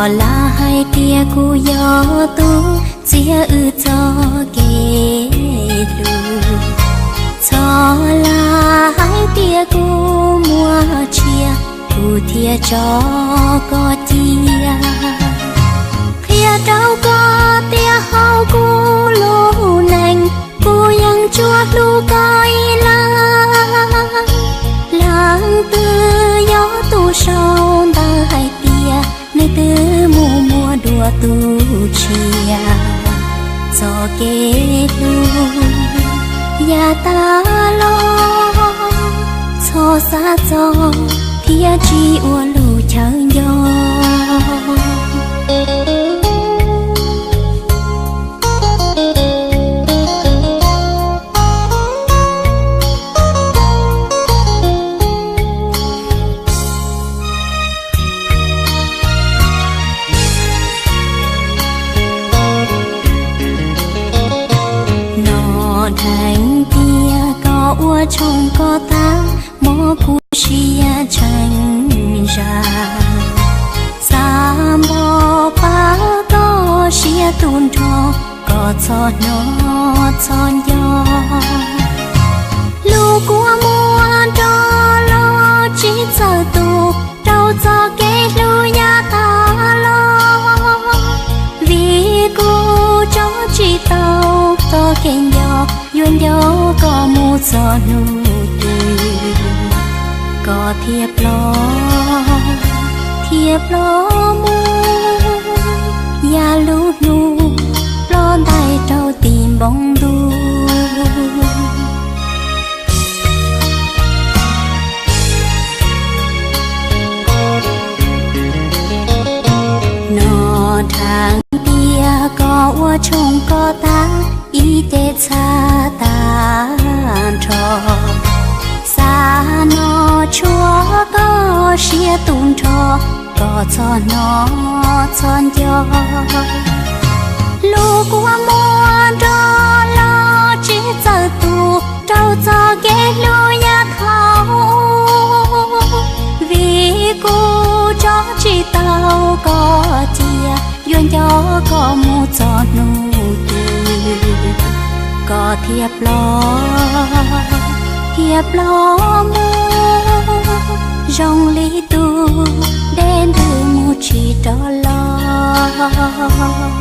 Txhob lam hais tias kuv yog tus txiav wb txoj kev hlub. Txhob lam hais tias kuv muaj tsiaj, kuv thiaj tso koj cia. Qhia rau koj tias hauv kuv lub neej, kuv yeej tsuas hlub koj ib leeg. Leej twg yog tus sau ntawv hais tias nws twb mus muaj dua tus tshiab. Txoj kev hlub yav tas los, txhob xav txog thiab tsis ua lus chaw nco. Nom dheev tias koj ua tshooj koj tag, mob kuv siab tshee zam. Xav npog pab koj siab tu nrho, koj txhob hnov txhob nco. Lub kua muag nrog los tsis txawj tu, rau txoj kev hlub yav tas los. Vim kuv tso tsis tau koj kev nco, yuav nco koj mus txog hnub twg koj thiaj ploj, thiaj ploj mus. Yam lub hnub ploj ntais rau tim npoo ntuj. Nom dheev tias koj ua tshooj koj tag, ib ce txha tag nrho. Xav noj tshuaj koj siab tu nrho, koj txhob hnov txhob nco. Lub kua muag nrog los tsis txawj tu, rau txoj kev hlub yav thaum ub. Vim kuv tso tsis tau koj cia, yuav nco koj mus txog hnub twg koj thiaj ploj, thiaj ploj mus zoo li tus dej ntws mus tsis rov los.